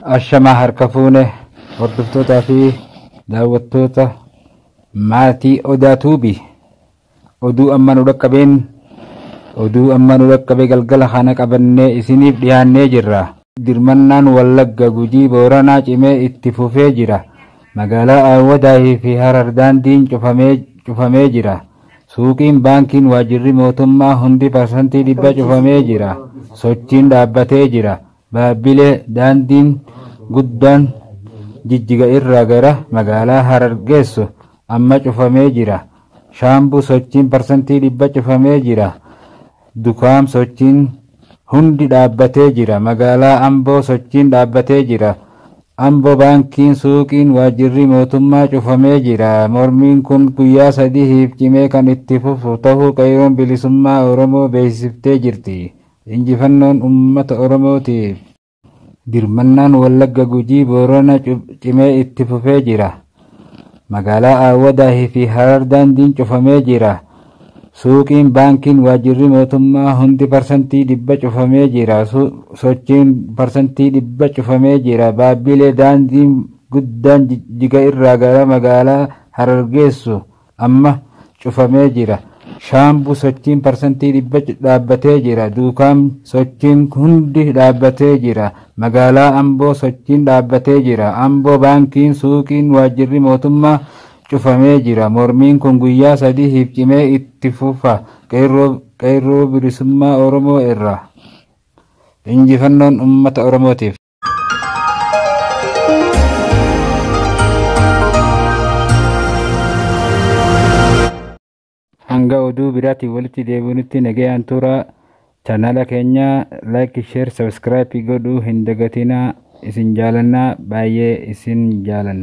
Ashamaa harka fuune hordoftootaa fi daawwattoota maatii Odaa Tuubi oduu amma nu dhaqqabeen oduu amma nu dhaqqabe galgala kana qabannee isiniif dhiyaannee jirra. Dirmannaan Wallagga Gujii Booranaa cimee itti fufee jira. Magaalaa Awwadaahii fi Harar daandiin cufamee jira. Suuqiin baankiin waajjirri mootummaa hundi 100% cufamee jira. Sochiin dhaabbatee jira. Baabbilee daandiin guddaan Jijjiga irraa gara magaalaa Harar geessu amma cufamee jira. Shaambuu sochiin 100% cufamee jira. Dukaam sochiin hundi dhaabbatee jira. Magaalaa Amboo sochiin dhaabbatee jira. Amboo baankiin suuqiin waajjirri mootummaa cufamee jira. Mormiin kun guyyaa sadiif cimee kan itti fufu ta'uu qeerroon bilisummaa Oromoo beeksiftee jirti. Injifannoon uummata Oromootiif. Dirmannaan Wallagga Gujii Boorana cimee itti fufee jira. Magaalaa Awwadaahii fi Harar daandiin cufamee jira. Suuqiin baankiin waajjirri mootummaa hundi 100% cufamee jira. Sochiin 100% cufamee jira. Baabbilee daandiin guddaan Jijjiga irraa gara magaalaa Harar geessu amma cufamee jira. Shaambuu sochiin 100% dhaabbatee jira. Duukaam sochiin hundi dhaabbatee jira. Magaalaa Amboo sochiin dhaabbatee jira. Amboo baankiin suuqiin waajjirri mootummaa cufamee jira. Mormiin kun guyyaa sadiif cimee itti fufa. Qeerroo bilisummaa Oromoo irraa. Injifannoon uummata Oromootiif. Hanga oduu biraatiin walitti deebinutti nagayaan turaa. Chaanala keenya like, share, subscribe godhuu hin dagatinaa. Isin jaalannaa baay'ee isin jaalanna.